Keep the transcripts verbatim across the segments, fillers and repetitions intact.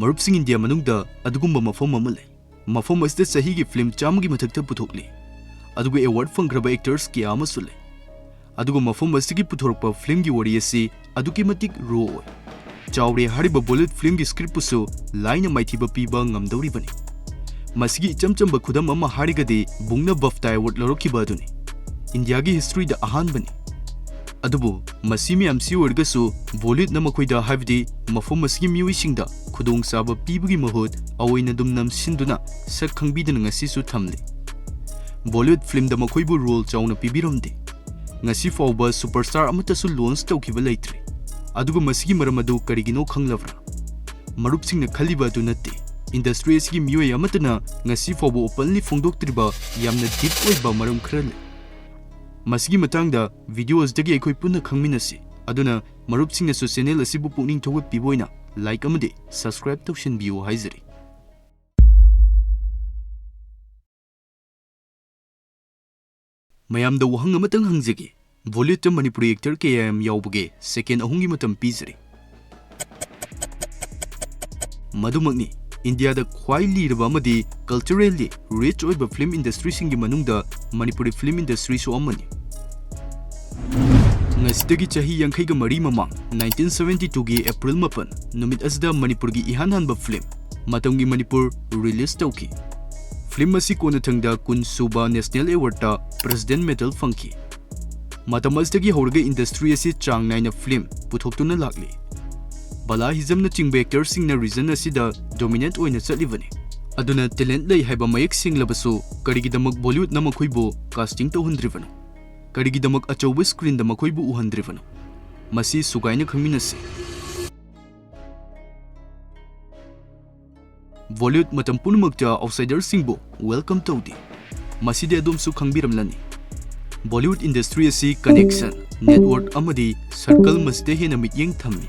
ꯃꯔꯨꯞꯁꯤꯡ, ꯏꯟꯗꯤꯌꯥ ꯃꯅꯨꯡꯗ ꯑꯗꯨꯒꯨꯝꯕ ꯃꯐꯝ ꯑꯃ ꯂꯩ꯫ ꯃꯐꯝ ꯑꯁꯤꯗ ꯆꯍꯤꯒꯤ ꯐꯤꯂꯝ ꯆꯥꯝꯃꯒꯤ ꯃꯊꯛꯇ ꯄꯨꯊꯣꯛꯂꯤ, ꯑꯗꯨꯒ ꯑꯦꯋꯥꯔꯗ ꯐꯪꯈ꯭ꯔꯕ ꯑꯦꯛꯇꯔꯁ ꯀꯌꯥ ꯑꯃꯁꯨ ꯂꯩ꯫ ꯑꯗꯨꯒ ꯃꯐꯝ ꯑꯁꯤꯒꯤ ꯄꯨꯊꯣꯔꯛꯄ ꯐꯤꯂꯝꯒꯤ ꯋꯥꯔꯤ ꯑꯁꯤ ꯑꯗꯨꯛꯀꯤ ꯃꯇꯤꯛ ꯔꯣ ꯑꯣꯏ꯫ ꯆꯥꯎꯔꯦ ꯍꯥꯏꯔꯤꯕ ꯕꯣꯂꯤꯋꯨꯗ ꯐꯤꯂꯝꯒꯤ ꯁ꯭ꯀ꯭ꯔꯤꯞꯄꯨꯁꯨ ꯂꯥꯏꯅ ꯃꯥꯏꯊꯤꯕ ꯄꯤꯕ ꯉꯝꯗꯧꯔꯤꯕꯅꯤ꯫ ꯃꯁꯤꯒꯤ ꯏꯆꯝ ꯆꯝꯕ ꯈꯨꯗꯝ ꯑꯃ ꯍꯥꯏꯔꯒꯗꯤ ꯕꯨꯡꯅ ꯕꯐꯇꯥ ꯑꯦꯋꯥꯔꯗ ꯂꯧꯔꯛꯈꯤꯕ ꯑꯗꯨꯅꯤ꯫ ꯏꯟꯗꯤꯌꯥꯒꯤ ꯍꯤꯁꯇ꯭ꯔꯤꯗ ꯑꯍꯥꯟꯕꯅꯤ꯫ ꯑꯗꯨꯕꯨ ꯃꯁꯤ ꯃꯌꯥꯝꯁꯤ ꯑꯣꯏꯔꯒꯁꯨ ꯕꯣꯂꯤꯋꯨꯗꯅ ꯃꯈꯣꯏꯗ, ꯍꯥꯏꯕꯗꯤ ꯃꯐꯝ ꯑꯁꯤꯒꯤ ꯃꯤꯑꯣꯏꯁꯤꯡꯗ ꯈꯨꯗꯣꯡꯆꯥꯕ ꯄꯤꯕꯒꯤ ꯃꯍꯨꯠ ꯑꯣꯏꯅ ꯑꯗꯨꯝ ꯅꯝꯁꯤꯟꯗꯨꯅ ꯁꯛ ꯈꯪꯕꯤꯗꯅ ꯉꯁꯤꯁꯨ ꯊꯝꯂꯤ꯫ ꯕꯣꯂꯤꯋꯨꯗ ꯐꯤꯂꯝꯗ ꯃꯈꯣꯏꯕꯨ ꯔꯣꯜ ꯆꯥꯎꯅ ꯄꯤꯕꯤꯔꯝꯗꯦ꯫ ꯉꯁꯤ ꯐꯥꯎꯕ ꯁꯨꯄꯔꯁ꯭ꯇꯥꯔ ꯑꯃꯠꯇꯁꯨ ꯂꯣꯟꯆ ꯇꯧꯈꯤꯕ ꯂꯩꯇ꯭ꯔꯤ꯫ ꯑꯗꯨꯒ ꯃꯁꯤꯒꯤ ꯃꯔꯝ ꯑꯗꯨ ꯀꯔꯤꯒꯤꯅꯣ ꯈꯪꯂꯕ꯭ꯔꯥ? ꯃꯔꯨꯞꯁꯤꯡꯅ ꯈꯜꯂꯤꯕ ꯑꯗꯨ ꯅꯠꯇꯦ꯫ ꯏꯟꯗꯁꯇ꯭ꯔꯤ ꯑꯁꯤꯒꯤ ꯃꯤꯑꯣꯏ ꯑꯃꯠꯇꯅ ꯉꯁꯤ ꯐꯥꯎꯕ ꯑꯣꯄꯟꯂꯤ ꯐꯣꯡꯗꯣꯛꯇ꯭ꯔꯤꯕ ꯌꯥꯝꯅ ꯗꯤꯞ ꯑꯣꯏꯕ ꯃꯔꯝ ꯈꯔ ꯂꯩ꯫ ꯃꯁꯤꯒꯤ ꯃꯇꯥꯡꯗ ꯚꯤꯗꯤꯑꯣ ꯑꯁꯤꯗꯒꯤ ꯑꯩꯈꯣꯏ ꯄꯨꯟꯅ ꯈꯪꯃꯤꯟꯅꯁꯤ꯫ ꯑꯗꯨꯅ ꯃꯔꯨꯞꯁꯤꯡꯅꯁꯨ ꯆꯦꯅꯦꯜ ꯑꯁꯤꯕꯨ ꯄꯨꯛꯅꯤꯡ ꯊꯧꯒꯠꯄꯤꯕ ꯑꯣꯏꯅ ꯂꯥꯏꯛ ꯑꯃꯗꯤ ꯁꯕꯁꯀ꯭ꯔꯥꯏꯕ ꯇꯧꯁꯤꯟꯕꯤꯌꯨ ꯍꯥꯏꯖꯔꯤ꯫ ꯃꯌꯥꯝꯗ ꯋꯥꯍꯪ ꯑꯃꯇꯪ ꯍꯪꯖꯒꯦ, ꯕꯣꯂꯤꯋꯨꯗꯇ ꯃꯅꯤꯄꯨꯔꯤ ꯑꯦꯛꯇꯔ ꯀꯌꯥ ꯌꯥꯝ ꯌꯥꯎꯕꯒꯦ? ꯁꯦꯀꯦꯟ ꯑꯍꯨꯝꯒꯤ ꯃꯇꯝ ꯄꯤꯖꯔꯤ꯫ ꯃꯗꯨꯃꯛꯅꯤ, ꯏꯟꯗꯤꯌꯥꯗ ꯈ꯭ꯋꯥꯏ ꯂꯤꯔꯕ ꯑꯃꯗꯤ ꯀꯜꯆꯔꯦꯜꯂꯤ ꯔꯤꯆ ꯑꯣꯏꯕ ꯐꯤꯂꯝ ꯏꯟꯗꯁꯇ꯭ꯔꯤꯁꯤꯡꯒꯤ ꯃꯅꯨꯡꯗ ꯃꯅꯤꯄꯨꯔꯤ ꯐꯤꯂꯝ ꯏꯟꯗꯁꯇ꯭ꯔꯤꯁꯨ ꯑꯃꯅꯤ꯫ ꯉꯁꯤꯗꯒꯤ ꯆꯍꯤ ꯌꯥꯡꯈꯩꯒ ꯃꯔꯤ ꯃꯃꯥꯡ, ꯅꯥꯏꯟꯇꯤꯟ ꯁꯚꯦꯟꯇꯤ ꯇꯨꯒꯤ ꯑꯦꯄ꯭ꯔꯤꯜ ꯃꯥꯄꯟ ꯅꯨꯃꯤꯠ ꯑꯁꯤꯗ ꯃꯅꯤꯄꯨꯔꯒꯤ ꯏꯍꯥꯟ ꯍꯥꯟꯕ ꯐꯤꯂꯝ ꯃꯇꯝꯒꯤ ꯃꯅꯤꯄꯨꯔ ꯔꯤꯂꯤꯖ ꯇꯧꯈꯤ꯫ ꯐꯤꯂꯝ ꯑꯁꯤ ꯀꯣꯟꯅꯊꯪꯗ ꯀꯨꯟ ꯁꯨꯕ ꯅꯦꯁꯅꯦꯜ ꯑꯦꯋꯥꯔꯗꯇ ꯄ꯭ꯔꯦꯁꯤꯗꯦꯟꯠ ꯃꯦꯗꯜ ꯐꯪꯈꯤ꯫ ꯃꯇꯝ ꯑꯁꯤꯗꯒꯤ ꯍꯧꯔꯒ ꯏꯟꯗꯁꯇ꯭ꯔꯤ ꯑꯁꯤ ꯆꯥꯡ ꯅꯥꯏꯅ ꯐꯤꯂꯝ ꯄꯨꯊꯣꯛꯇꯨꯅ ꯂꯥꯛꯂꯤ꯫ ꯕꯂꯥ ꯍꯤꯖꯝꯅꯆꯤꯡꯕ ꯑꯦꯛꯇꯔꯁꯤꯡꯅ ꯔꯤꯖꯟ ꯑꯁꯤꯗ ꯗꯣꯃꯤꯅꯦꯠ ꯑꯣꯏꯅ ꯆꯠꯂꯤꯕꯅꯤ꯫ ꯑꯗꯨꯅ ꯇꯦꯂꯦꯟꯠ ꯂꯩ ꯍꯥꯏꯕ ꯃꯌꯦꯛ ꯁꯦꯡꯂꯕꯁꯨ ꯀꯔꯤꯒꯤꯗꯃꯛ ꯕꯣꯂꯤꯋꯨꯗꯅ ꯃꯈꯣꯏꯕꯨ ꯀꯥꯁꯇꯤꯡ ꯇꯧꯍꯟꯗ꯭ꯔꯤꯕꯅꯣ? ꯀꯔꯤꯒꯤꯗꯃꯛ ꯑꯆꯧꯕ ꯁ꯭ꯀ꯭ꯔꯤꯟꯗ ꯃꯈꯣꯏꯕꯨ ꯎꯍꯟꯗ꯭ꯔꯤꯕꯅꯣ? ꯃꯁꯤ ꯁꯨꯒꯥꯏꯅ ꯈꯪꯃꯤꯟꯅꯁꯤ꯫ ꯕꯣꯂꯤꯋꯨꯗ ꯃꯇꯝ ꯄꯨꯝꯅꯃꯛꯇ ꯑꯥꯎꯠꯁꯥꯏꯗꯔꯁꯤꯡꯕꯨ ꯋꯦꯜꯀꯝ ꯇꯧꯗꯦ꯫ ꯃꯁꯤꯗꯤ ꯑꯗꯣꯝꯁꯨ ꯈꯪꯕꯤꯔꯝꯂꯅꯤ꯫ ꯕꯣꯂꯤꯋꯨꯗ ꯏꯟꯗꯁꯇ꯭ꯔꯤ ꯑꯁꯤ ꯀꯅꯦꯛꯁꯟ, ꯅꯦꯠꯋꯥꯔꯛ ꯑꯃꯗꯤ ꯁꯔꯀꯜ ꯃꯁꯤꯗ ꯍꯦꯟꯅ ꯃꯤꯠꯌꯦꯡ ꯊꯝꯃꯤ꯫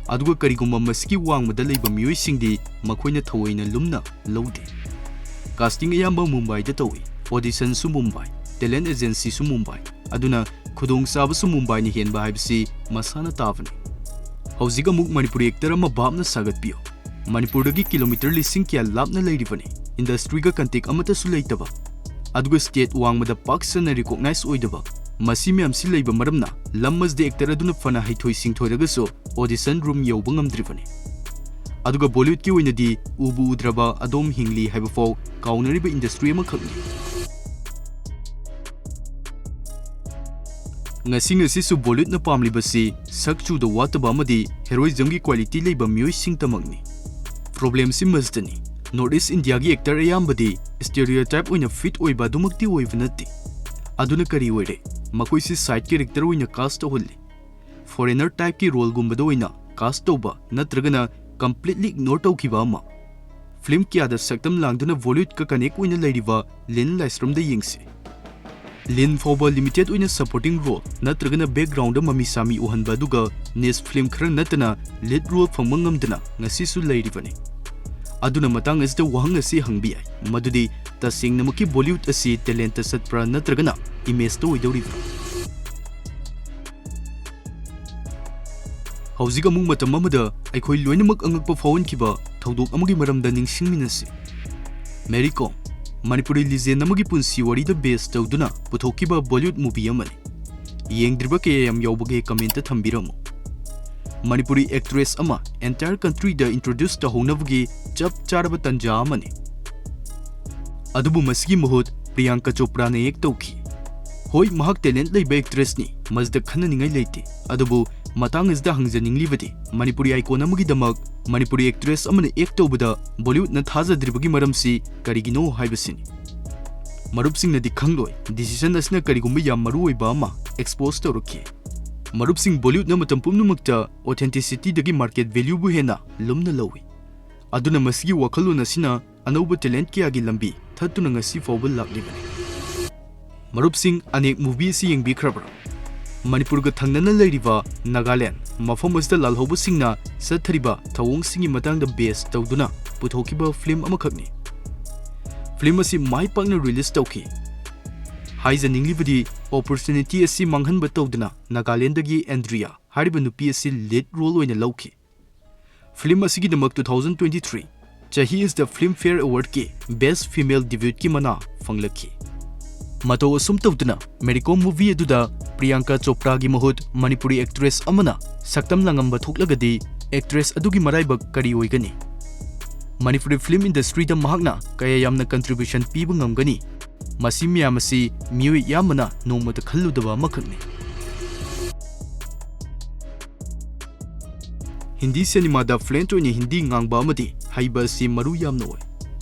ꯑꯗꯨꯒ ꯀꯔꯤꯒꯨꯝꯕ ꯃꯁꯤꯒꯤ ꯋꯥꯡꯃꯗ ꯂꯩꯕ ꯃꯤꯑꯣꯏꯁꯤꯡꯗꯤ ꯃꯈꯣꯏꯅ ꯊꯑꯣꯏꯅ ꯂꯨꯝꯅ ꯂꯧꯗꯦ꯫ ꯀꯥꯁꯇꯤꯡ ꯑꯌꯥꯝꯕ ꯃꯨꯝꯕꯥꯏꯗ ꯇꯧꯏ, ꯑꯣꯗꯤꯁꯟꯁꯨ ꯃꯨꯝꯕꯥꯏ, ꯇꯦꯂꯦꯟꯠ ꯑꯦꯖꯦꯟꯁꯤꯁꯨ ꯃꯨꯝꯕꯥꯏ, ꯑꯗꯨꯅ ꯈꯨꯗꯣꯡꯆꯥꯕꯁꯨ ꯃꯨꯝꯕꯥꯏꯅ ꯍꯦꯟꯕ ꯍꯥꯏꯕꯁꯤ ꯃꯁꯥꯅ ꯇꯥꯕꯅꯤ꯫ ꯍꯧꯖꯤꯛ ꯑꯃꯨꯛ ꯃꯅꯤꯄꯨꯔꯤ ꯑꯦꯛꯇꯔ ꯑꯃ ꯚꯥꯞꯅ ꯁꯥꯒꯠꯄꯤꯌꯨ꯫ ꯃꯅꯤꯄꯨꯔꯗꯒꯤ ꯀꯤꯂꯣꯃꯤꯇꯔ ꯂꯤꯁꯤꯡ ꯀꯌꯥ ꯂꯥꯞꯅ ꯂꯩꯔꯤꯕꯅꯤ꯫ ꯏꯟꯗꯁꯇ꯭ꯔꯤꯒ ꯀꯟꯇꯦꯛ ꯑꯃꯠꯇꯁꯨ ꯂꯩꯇꯕ, ꯑꯗꯨꯒ ꯁ꯭ꯇꯦꯠ ꯋꯥꯡꯃꯗ ꯄꯥꯛ ꯁꯟꯅ ꯔꯤꯀꯣꯛꯅꯥꯏꯖ ꯑꯣꯏꯗꯕ, ꯃꯁꯤ ꯃꯌꯥꯝꯁꯤ ꯂꯩꯕ ꯃꯔꯝꯅ ꯂꯝ ꯑꯁꯤꯗ ꯑꯦꯛꯇꯔ ꯑꯗꯨꯅ ꯐꯅ ꯍꯩꯊꯣꯏ ꯁꯤꯡꯊꯣꯏꯔꯒꯁꯨ ꯑꯣꯗꯤꯁꯟ ꯔꯨꯝ ꯌꯧꯕ ꯉꯝꯗ꯭ꯔꯤꯕꯅꯤ꯫ ꯑꯗꯨꯒ ꯕꯣꯂꯤꯋꯨꯗꯀꯤ ꯑꯣꯏꯅꯗꯤ ꯎꯕꯨ ꯎꯗ꯭ꯔꯕ ꯑꯗꯣꯝ ꯍꯤꯡꯂꯤ ꯍꯥꯏꯕ ꯐꯥꯎ ꯀꯥꯎꯅꯔꯤꯕ ꯏꯟꯗꯁꯇ꯭ꯔꯤ ꯑꯃꯈꯛꯅꯤ꯫ ꯉꯁꯤ ꯉꯁꯤꯁꯨ ꯕꯣꯂꯤꯋꯨꯗꯅ ꯄꯥꯝꯂꯤꯕꯁꯤ ꯁꯛ ꯆꯨꯗ ꯋꯥꯠꯇꯕ ꯑꯃꯗꯤ ꯍꯦꯔꯣꯏꯖꯝꯒꯤ ꯀ꯭ꯋꯥꯂꯤꯇꯤ ꯂꯩꯕ ꯃꯤꯑꯣꯏꯁꯤꯡꯇꯃꯛꯅꯤ꯫ ꯄ꯭ꯔꯣꯕ꯭ꯂꯦꯝꯁꯤ ꯃꯁꯤꯗꯅꯤ꯫ ꯅꯣꯔꯠ ꯏꯁ ꯏꯟꯗꯤꯌꯥꯒꯤ ꯑꯦꯛꯇꯔ ꯑꯌꯥꯝꯕꯗꯤ ꯁ꯭ꯇꯦꯔꯤꯑꯣꯇꯥꯏꯞ ꯑꯣꯏꯅ ꯐꯤꯠ ꯑꯣꯏꯕ ꯑꯗꯨꯃꯛꯇꯤ ꯑꯣꯏꯕ ꯅꯠꯇꯦ꯫ ꯑꯗꯨꯅ ꯀꯔꯤ ꯑꯣꯏꯔꯦ? ꯃꯈꯣꯏꯁꯤ ꯁꯥꯏꯗ ꯀꯦꯔꯦꯛꯇꯔ ꯑꯣꯏꯅ ꯀꯥꯁ ꯇꯧꯍꯜꯂꯤ꯫ ꯐꯣꯔꯦꯅꯔ ꯇꯥꯏꯞꯀꯤ ꯔꯣꯜꯒꯨꯝꯕꯗ ꯑꯣꯏꯅ ꯀꯥꯁ ꯇꯧꯕ ꯅꯠꯇ꯭ꯔꯒꯅ ꯀꯝꯄ꯭ꯂꯤꯠꯂꯤ ꯏꯒꯅꯣꯔ ꯇꯧꯈꯤꯕ ꯑꯃ꯫ ꯐꯤꯜꯝ ꯀꯌꯥꯗ ꯁꯛꯇꯝ ꯂꯥꯡꯗꯨꯅ ꯕꯣꯂꯤꯋꯨꯗꯀ ꯀꯅꯦꯛ ꯑꯣꯏꯅ ꯂꯩꯔꯤꯕ ꯂꯤꯟ ꯂꯥꯏꯁ꯭ꯔꯝꯗ ꯌꯦꯡꯁꯤ꯫ ꯂꯤꯟ ꯐꯥꯎꯕ ꯂꯤꯃꯤꯇꯦꯗ ꯑꯣꯏꯅ ꯁꯄꯣꯔꯇꯤꯡ ꯔꯣꯜ ꯅꯠꯇ꯭ꯔꯒꯅ ꯕꯦꯛꯒ꯭ꯔꯥꯎꯟꯗ ꯃꯃꯤ ꯁꯥꯃꯤ ꯎꯍꯟꯕ ꯑꯗꯨꯒ ꯅꯤꯁ ꯐꯤꯜꯝ ꯈꯔ ꯅꯠꯇꯅ ꯂꯤꯗ ꯔꯣꯜ ꯐꯪꯕ ꯉꯝꯗꯅ ꯉꯁꯤꯁꯨ ꯂꯩꯔꯤꯕꯅꯤ꯫ ꯑꯗꯨꯅ ꯃꯇꯥꯡ ꯑꯁꯤꯗ ꯋꯥꯍꯪ ꯑꯁꯤ ꯍꯪꯕ ꯌꯥꯏ, ꯃꯗꯨꯗꯤ ꯇꯁꯦꯡꯅꯃꯛꯀꯤ ꯕꯣꯂꯤꯋꯨꯗ ꯑꯁꯤ ꯇꯦꯂꯦꯟꯇ ꯆꯠꯄ꯭ꯔꯥ ꯅꯠꯇ꯭ꯔꯒꯅ ꯏꯃꯦꯖꯇ ꯑꯣꯏꯗꯧꯔꯤꯕ꯭ꯔꯥ? ꯍꯧꯖꯤꯛ ꯑꯃꯨꯛ ꯃꯇꯝ ꯑꯃꯗ ꯑꯩꯈꯣꯏ ꯂꯣꯏꯅꯃꯛ ꯑꯉꯛꯄ ꯐꯥꯎꯍꯟꯈꯤꯕ ꯊꯧꯗꯣꯛ ꯑꯃꯒꯤ ꯃꯔꯝꯗ ꯅꯤꯡꯁꯤꯡꯃꯤꯟꯅꯁꯤ꯫ ꯃꯦꯔꯤ ꯀꯣꯝ, ꯃꯅꯤꯄꯨꯔꯤ ꯂꯤꯖꯦꯟ ꯑꯃꯒꯤ ꯄꯨꯟꯁꯤ ꯋꯥꯔꯤꯗ ꯕꯦꯁ ꯇꯧꯗꯨꯅ ꯄꯨꯊꯣꯛꯈꯤꯕ ꯕꯣꯂꯤꯋꯨꯗ ꯃꯨꯚꯤ ꯑꯃꯅꯤ꯫ ꯌꯦꯡꯗ꯭ꯔꯤꯕ ꯀꯌꯥ ꯌꯥꯝ ꯌꯥꯎꯕꯒꯦ ꯀꯃꯦꯟꯇ ꯊꯝꯕꯤꯔꯝꯃꯨ꯫ ꯃꯅꯤꯄꯨꯔꯤ ꯑꯦꯛꯇ꯭ꯔꯦꯁ ꯑꯃ ꯑꯦꯟꯇꯥꯌꯔ ꯀꯟꯇ꯭ꯔꯤꯗ ꯏꯟꯇ꯭ꯔꯣꯗ꯭ꯌꯨꯁ ꯇꯧꯍꯧꯅꯕꯒꯤ ꯆꯞ ꯆꯥꯔꯕ ꯇꯟꯖꯥ ꯑꯃꯅꯤ꯫ ꯑꯗꯨꯕꯨ ꯃꯁꯤꯒꯤ ꯃꯍꯨꯠ ꯄ꯭ꯔꯤꯌꯥꯡꯀꯥ ꯆꯣꯄ꯭ꯔꯥꯅ ꯑꯦꯛ ꯇꯧꯈꯤ꯫ ꯍꯣꯏ, ꯃꯍꯥꯛ ꯇꯦꯂꯦꯟꯠ ꯂꯩꯕ ꯑꯦꯛꯇ꯭ꯔꯦꯁꯅꯤ, ꯃꯁꯤꯗ ꯈꯟꯅꯅꯤꯡꯉꯥꯏ ꯂꯩꯇꯦ꯫ ꯑꯗꯨꯕꯨ ꯃꯇꯥꯡ ꯑꯁꯤꯗ ꯍꯪꯖꯅꯤꯡꯂꯤꯕꯗꯤ, ꯃꯅꯤꯄꯨꯔꯤ ꯑꯥꯏꯀꯣꯟ ꯑꯃꯒꯤꯗꯃꯛ ꯃꯅꯤꯄꯨꯔꯤ ꯑꯦꯛꯇ꯭ꯔꯦꯁ ꯑꯃꯅ ꯑꯦꯛ ꯇꯧꯕꯗ ꯕꯣꯂꯤꯋꯨꯗꯅ ꯊꯥꯖꯗ꯭ꯔꯤꯕꯒꯤ ꯃꯔꯝꯁꯤ ꯀꯔꯤꯒꯤꯅꯣ ꯍꯥꯏꯕꯁꯤꯅꯤ꯫ ꯃꯔꯨꯞꯁꯤꯡꯅꯗꯤ ꯈꯪꯂꯣꯏ, ꯗꯤꯁꯤꯖꯟ ꯑꯁꯤꯅ ꯀꯔꯤꯒꯨꯝꯕ ꯌꯥꯝ ꯃꯔꯨ ꯑꯣꯏꯕ ꯑꯃ ꯑꯦꯛꯁꯄꯣꯖ ꯇꯧꯔꯛꯈꯤ꯫ ꯃꯔꯨꯞꯁꯤꯡ, ꯕꯣꯂꯤꯋꯨꯗꯅ ꯃꯇꯝ ꯄꯨꯝꯅꯃꯛꯇ ꯑꯣꯊꯦꯟꯇꯤꯁꯤꯇꯤꯗꯒꯤ ꯃꯥꯔꯀꯦꯠ ꯚꯦꯂ꯭ꯌꯨꯕꯨ ꯍꯦꯟꯅ ꯂꯨꯝꯅ ꯂꯧꯏ꯫ ꯑꯗꯨꯅ ꯃꯁꯤꯒꯤ ꯋꯥꯈꯜꯂꯣꯟ ꯑꯁꯤꯅ ꯑꯅꯧꯕ ꯇꯦꯂꯦꯟꯠ ꯀꯌꯥꯒꯤ ꯂꯝꯕꯤ ꯊꯠꯇꯨꯅ ꯉꯁꯤ ꯐꯥꯎꯕ ꯂꯥꯛꯂꯤꯕꯅꯤ꯫ ꯃꯔꯨꯞꯁꯤꯡ, ꯑꯅꯦꯛ ꯃꯨꯚꯤ ꯑꯁꯤ ꯌꯦꯡꯕꯤꯈ꯭ꯔꯕ꯭ꯔꯥ? ꯃꯅꯤꯄꯨꯔꯒ ꯊꯪꯅꯅ ꯂꯩꯔꯤꯕ ꯅꯥꯒꯥꯂꯦꯟ, ꯃꯐꯝ ꯑꯁꯤꯗ ꯂꯥꯜꯍꯧꯕꯁꯤꯡꯅ ꯆꯠꯊꯔꯤꯕ ꯊꯧꯑꯣꯡꯁꯤꯡꯒꯤ ꯃꯇꯥꯡꯗ ꯕꯦꯁ ꯇꯧꯗꯨꯅ ꯄꯨꯊꯣꯛꯈꯤꯕ ꯐꯤꯂꯝ ꯑꯃꯈꯛꯅꯤ꯫ ꯐꯤꯂꯝ ꯑꯁꯤ ꯃꯥꯏ ꯄꯥꯛꯅ ꯔꯤꯂꯤꯖ ꯇꯧꯈꯤ꯫ ꯍꯥꯏꯖꯅꯤꯡꯂꯤꯕꯗꯤ, ꯑꯣꯄꯣꯔꯆꯨꯅꯤꯇꯤ ꯑꯁꯤ ꯃꯥꯡꯍꯟꯕ ꯇꯧꯗꯅ ꯅꯥꯒꯥꯂꯦꯟꯗꯒꯤ ꯑꯦꯟꯗ꯭ꯔꯤꯌꯥ ꯍꯥꯏꯔꯤꯕ ꯅꯨꯄꯤ ꯑꯁꯤ ꯂꯤꯗ ꯔꯣꯜ ꯑꯣꯏꯅ ꯂꯧꯈꯤ꯫ ꯐꯤꯂꯝ ꯑꯁꯤꯒꯤꯗꯃꯛ two thousand twenty three ꯆꯍꯤ is the Filmfare Awardꯀꯤ Best Female Debutꯀꯤ ꯃꯅꯥ ꯐꯪꯂꯛꯈꯤ꯫ ꯃꯇꯧ ꯑꯁꯨꯝ ꯇꯧꯗꯨꯅ ꯃꯦꯔꯤꯀꯣꯝ movie ꯑꯗꯨꯗ ꯄ꯭ꯔꯤꯌꯥꯡꯀꯥ ꯆꯣꯄ꯭ꯔꯥꯒꯤ ꯃꯍꯨꯠ ꯃꯅꯤꯄꯨꯔꯤ actress ꯑꯃꯅ ꯁꯛꯇꯝ ꯂꯥꯡꯉꯝꯕ ꯊꯣꯛꯂꯒꯗꯤ actress ꯑꯗꯨꯒꯤ ꯃꯔꯥꯏꯕꯛ ꯀꯔꯤ ꯑꯣꯏꯒꯅꯤ? ꯃꯅꯤꯄꯨꯔꯤ film industryꯗ ꯃꯍꯥꯛꯅ ꯀꯌꯥ ꯌꯥꯝꯅ contribution ꯄꯤꯕ ꯉꯝꯒꯅꯤ? ꯃꯁꯤ ꯃꯌꯥꯝ ꯑꯁꯤ ꯃꯤꯑꯣꯏ ꯑꯌꯥꯝꯕꯅ ꯅꯣꯡꯃꯇ ꯈꯜꯂꯨꯗꯕ ꯑꯃꯈꯛꯅꯤ꯫ ꯍꯤꯟꯗꯤ ꯁꯤꯅꯦꯃꯥꯗ fluent ꯑꯣꯏꯅ ꯍꯤꯟꯗꯤ ꯉꯥꯡꯕ ꯑꯃꯗꯤ ꯍꯩꯕ ꯑꯁꯤ ꯃꯔꯨ ꯌꯥꯝꯅ ꯑꯣꯏ꯫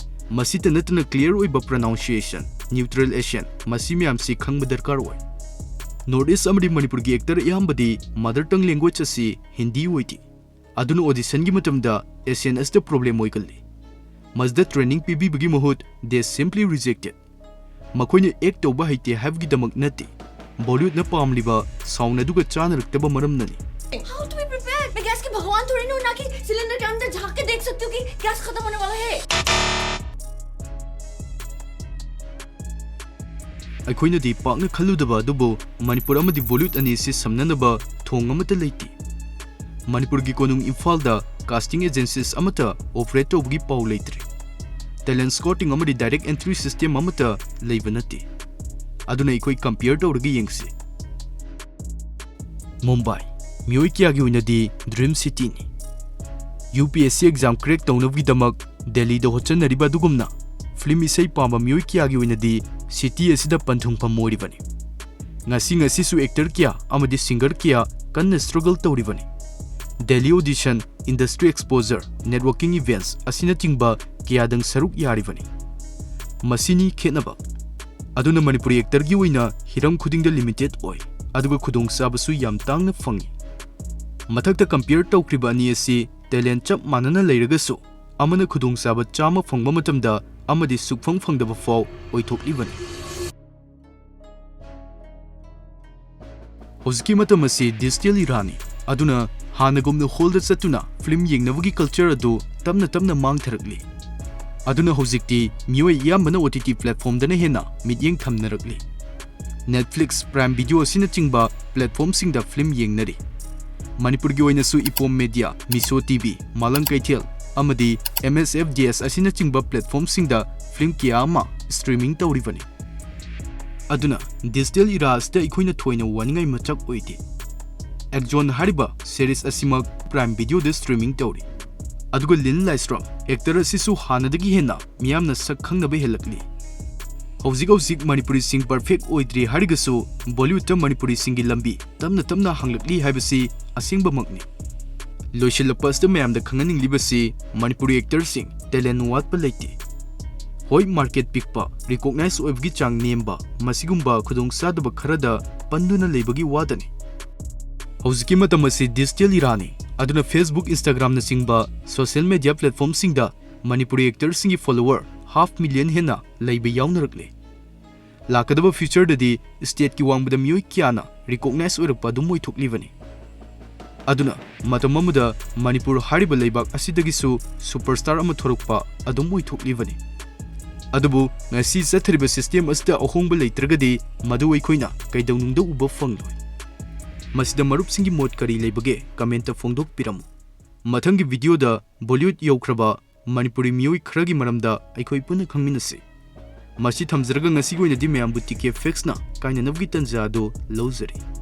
ꯃꯁꯤꯇ ꯅꯠꯇꯅ clear ꯑꯣꯏꯕ pronunciation, neutral accent, ꯃꯁꯤ ꯃꯌꯥꯝꯁꯤ ꯈꯪꯕ ꯗꯔꯀꯥꯔ ꯑꯣꯏ꯫ North East ꯑꯃꯗꯤ ꯃꯅꯤꯄꯨꯔꯒꯤ actor ꯑꯌꯥꯝꯕꯗꯤ mother tongue language ꯑꯁꯤ ꯍꯤꯟꯗꯤ ꯑꯣꯏꯗꯦ꯫ ꯑꯗꯨꯅ auditionꯒꯤ ꯃꯇꯝꯗ accent ꯑꯁꯤꯗ problem ꯑꯣꯏꯒꯜꯂꯤ꯫ ꯃꯁꯤꯗ training ꯄꯤꯕꯤꯕꯒꯤ ꯃꯍꯨꯠ they simply rejected꯫ ꯃꯈꯣꯏꯅ act ꯇꯧꯕ ꯍꯩꯇꯦ ꯍꯥꯏꯕꯒꯤꯗꯃꯛ ꯅꯠꯇꯦ, Bollywoodꯅ ꯄꯥꯝꯂꯤꯕ sound ꯑꯗꯨꯒ ꯆꯥꯅꯔꯛꯇꯕ ꯃꯔꯝꯅꯅꯤ꯫ How to be prepared? मैं गैस की भगवान थोड़ी ना हूँ, ना कि सिलेंडर के अंदर झांक के देख सकती हूँ कि गैस खत्म होने वाला है। ꯑꯩꯈꯣꯏꯅꯗꯤ ꯄꯥꯛꯅ ꯈꯜꯂꯨꯗꯕ ꯑꯗꯨꯕꯨ ꯃꯅꯤꯄꯨꯔ ꯑꯃꯗꯤ Bollywood ꯑꯅꯤꯁꯤ ꯁꯝꯅꯅꯕ ꯊꯣꯡ ꯑꯃꯠꯇ ꯂꯩꯇꯦ꯫ ꯃꯅꯤꯄꯨꯔꯒꯤ ꯀꯣꯅꯨꯡ ꯏꯝꯐꯥꯜꯗ casting agencies ꯑꯃꯠꯇ operate ꯇꯧꯕꯒꯤ ꯄꯥꯎ ꯂꯩꯇ꯭ꯔꯤ꯫ Talent scouting ꯑꯃꯗꯤ direct entry system ꯑꯃꯠꯇ ꯂꯩꯕ ꯅꯠꯇꯦ꯫ ꯑꯗꯨꯅ ꯑꯩꯈꯣꯏ compare ꯇꯧꯔꯒ ꯌꯦꯡꯁꯤ꯫ ꯃꯨꯝꯕꯥꯏ, ꯃꯤꯑꯣꯏ ꯀꯌꯥꯒꯤ ꯑꯣꯏꯅꯗꯤ dream cityꯅꯤ꯫ UPSC exam crack ꯇꯧꯅꯕꯒꯤꯗꯃꯛ ꯗꯦꯜꯂꯤꯗ ꯍꯣꯠꯆꯟꯅꯔꯤꯕ ꯑꯗꯨꯒꯨꯝꯅ, film ꯏꯁꯩ ꯄꯥꯝꯕ ꯃꯤꯑꯣꯏ ꯀꯌꯥꯒꯤ ꯑꯣꯏꯅꯗꯤ city ꯑꯁꯤꯗ ꯄꯟꯊꯨꯡꯐꯝ ꯑꯣꯏꯔꯤꯕꯅꯤ꯫ ꯉꯁꯤ ꯉꯁꯤꯁꯨ actor ꯀꯌꯥ ꯑꯃꯗꯤ singer ꯀꯌꯥ ꯀꯟꯅ struggle ꯇꯧꯔꯤꯕꯅꯤ꯫ Delhi audition, industry exposure, networking events ꯑꯁꯤꯅꯆꯤꯡꯕ ꯀꯌꯥꯗꯪ ꯁꯔꯨꯛ ꯌꯥꯔꯤꯕꯅꯤ꯫ ꯃꯁꯤꯅꯤ ꯈꯦꯠꯅꯕ꯫ ꯑꯗꯨꯅ ꯃꯅꯤꯄꯨꯔꯤ actorꯒꯤ ꯑꯣꯏꯅ ꯍꯤꯔꯝ ꯈꯨꯗꯤꯡꯗ limited ꯑꯣꯏ, ꯑꯗꯨꯒ ꯈꯨꯗꯣꯡꯆꯥꯕꯁꯨ ꯌꯥꯝ ꯇꯥꯡꯅ ꯐꯪꯏ꯫ ꯃꯊꯛꯇ compare ꯇꯧꯈ꯭ꯔꯤꯕ ꯑꯅꯤ ꯑꯁꯤ talent ꯆꯞ ꯃꯥꯟꯅꯅ ꯂꯩꯔꯒꯁꯨ, ꯑꯃꯅ ꯈꯨꯗꯣꯡꯆꯥꯕ ꯆꯥꯝꯃ ꯐꯪꯕ ꯃꯇꯝꯗ ꯑꯃꯗꯤ ꯁꯨꯛꯐꯪ ꯐꯪꯗꯕ ꯐꯥꯎ ꯑꯣꯏꯊꯣꯛꯂꯤꯕꯅꯤ꯫ ꯍꯧꯖꯤꯛꯀꯤ ꯃꯇꯝ ꯑꯁꯤ digital eraꯅꯤ, ꯑꯗꯨꯅ ꯍꯥꯟꯅꯒꯨꯝꯅ hallꯗ ꯆꯠꯇꯨꯅ film ꯌꯦꯡꯅꯕꯒꯤ culture ꯑꯗꯨ ꯇꯞꯅ ꯇꯞꯅ ꯃꯥꯡꯊꯔꯛꯂꯤ꯫ ꯑꯗꯨꯅ ꯍꯧꯖꯤꯛꯇꯤ ꯃꯤꯑꯣꯏ ꯑꯌꯥꯝꯕꯅ OTT platformꯗꯅ ꯍꯦꯟꯅ ꯃꯤꯠꯌꯦꯡ ꯊꯝꯅꯔꯛꯂꯤ꯫ Netflix, Prime Video ꯑꯁꯤꯅꯆꯤꯡꯕ platformꯁꯤꯡꯗ film ꯌꯦꯡꯅꯔꯤ꯫ ꯃꯅꯤꯄꯨꯔꯒꯤ ꯑꯣꯏꯅꯁꯨ ꯏꯄꯣꯝ ꯃꯦꯗꯤꯌꯥ, ꯃꯤꯁꯣ ꯇꯤ ꯚꯤ, ꯃꯥꯂꯪ ꯀꯩꯊꯦꯜ ꯑꯃꯗꯤ ꯑꯦꯝ ꯑꯦꯁ ꯑꯦꯐ ꯗꯤ ꯑꯦꯁ ꯑꯁꯤꯅꯆꯤꯡꯕ platformꯁꯤꯡꯗ film ꯀꯌꯥ ꯑꯃ streaming ꯇꯧꯔꯤꯕꯅꯤ꯫ ꯑꯗꯨꯅ digital era ꯑꯁꯤꯗ ꯑꯩꯈꯣꯏꯅ ꯊꯣꯏꯅ ꯋꯥꯅꯤꯡꯉꯥꯏ ꯃꯆꯥꯛ ꯑꯣꯏꯗꯦ꯫ ꯑꯦꯛꯖꯣꯟ ꯍꯥꯏꯔꯤꯕ series ꯑꯁꯤꯃꯛ Prime Videoꯗ streaming ꯇꯧꯔꯤ꯫ ꯑꯗꯨꯒ ꯂꯤꯟ ꯂꯥꯏꯁ꯭ꯔꯝ, actor ꯑꯁꯤꯁꯨ ꯍꯥꯟꯅꯗꯒꯤ ꯍꯦꯟꯅ ꯃꯤꯌꯥꯝꯅ ꯁꯛ ꯈꯪꯅꯕ ꯍꯦꯜꯂꯛꯂꯤ꯫ ꯍꯧꯖꯤꯛ ꯍꯧꯖꯤꯛ ꯃꯅꯤꯄꯨꯔꯤꯁꯤꯡ perfect ꯑꯣꯏꯗ꯭ꯔꯤ ꯍꯥꯏꯔꯒꯁꯨ, Bollywoodꯇ ꯃꯅꯤꯄꯨꯔꯤꯁꯤꯡꯒꯤ ꯂꯝꯕꯤ ꯇꯞꯅ ꯇꯞꯅ ꯍꯥꯡꯂꯛꯂꯤ ꯍꯥꯏꯕꯁꯤ ꯑꯁꯦꯡꯕꯃꯛꯅꯤ꯫ ꯂꯣꯏꯁꯤꯜꯂꯛꯄ ꯑꯁꯤꯗ ꯃꯌꯥꯝꯗ ꯈꯪꯍꯟꯅꯤꯡꯂꯤꯕꯁꯤ, ꯃꯅꯤꯄꯨꯔꯤ actorꯁꯤꯡ talent ꯋꯥꯠꯄ ꯂꯩꯇꯦ꯫ ꯍꯣꯏ, market ꯄꯤꯛꯄ, recognize ꯑꯣꯏꯕꯒꯤ ꯆꯥꯡ ꯅꯦꯝꯕ, ꯃꯁꯤꯒꯨꯝꯕ ꯈꯨꯗꯣꯡꯆꯥꯗꯕ ꯈꯔꯗ ꯄꯟꯗꯨꯅ ꯂꯩꯕꯒꯤ ꯋꯥꯗꯅꯤ꯫ ꯍꯧꯖꯤꯛꯀꯤ ꯃꯇꯝ ꯑꯁꯤ digital eraꯅꯤ, ꯑꯗꯨꯅ Facebook, Instagramꯅꯆꯤꯡꯕ social media platformꯁꯤꯡꯗ Manipuri actorꯁꯤꯡꯒꯤ follower half million ꯍꯦꯟꯅ ꯂꯩꯕ ꯌꯥꯎꯅꯔꯛꯂꯦ꯫ ꯂꯥꯛꯀꯗꯕ futureꯗꯗꯤ stateꯀꯤ ꯋꯥꯡꯃꯗ ꯃꯤꯑꯣꯏ ꯀꯌꯥꯅ recognize ꯑꯣꯏꯔꯛꯄ ꯑꯗꯨꯝ ꯑꯣꯏꯊꯣꯛꯂꯤꯕꯅꯤ꯫ ꯑꯗꯨꯅ ꯃꯇꯝ ꯑꯃꯗ ꯃꯅꯤꯄꯨꯔ ꯍꯥꯏꯔꯤꯕ ꯂꯩꯕꯥꯛ ꯑꯁꯤꯗꯒꯤꯁꯨ superstar ꯑꯃ ꯊꯣꯔꯛꯄ ꯑꯗꯨꯝ ꯑꯣꯏꯊꯣꯛꯂꯤꯕꯅꯤ꯫ ꯑꯗꯨꯕꯨ ꯉꯁꯤ ꯆꯠꯊꯔꯤꯕ system ꯑꯁꯤꯗ ꯑꯍꯣꯡꯕ ꯂꯩꯇ꯭ꯔꯒꯗꯤ ꯃꯗꯨ ꯑꯩꯈꯣꯏꯅ ꯀꯩꯗꯧꯅꯨꯡꯗ ꯎꯕ ꯐꯪꯂꯣꯏ꯫ ꯃꯁꯤꯗ ꯃꯔꯨꯞꯁꯤꯡꯒꯤ ꯃꯣꯠ ꯀꯔꯤ ꯂꯩꯕꯒꯦ? Commentꯇ ꯐꯣꯡꯗꯣꯛꯄꯤꯔꯝꯃꯨ꯫ ꯃꯊꯪꯒꯤ videoꯗ Bollywood ꯌꯧꯈ꯭ꯔꯕ ꯃꯅꯤꯄꯨꯔꯤ ꯃꯤꯑꯣꯏ ꯈꯔꯒꯤ ꯃꯔꯝꯗ ꯑꯩꯈꯣꯏ ꯄꯨꯟꯅ ꯈꯪꯃꯤꯟꯅꯁꯤ꯫ ꯃꯁꯤ ꯊꯝꯖꯔꯒ ꯉꯁꯤꯒꯤ ꯑꯣꯏꯅꯗꯤ ꯃꯌꯥꯝꯕꯨ ꯇꯤ ꯀꯦ Factsꯅ ꯀꯥꯏꯅꯅꯕꯒꯤ ꯇꯟꯖꯥ ꯑꯗꯨ ꯂꯧꯖꯔꯤ꯫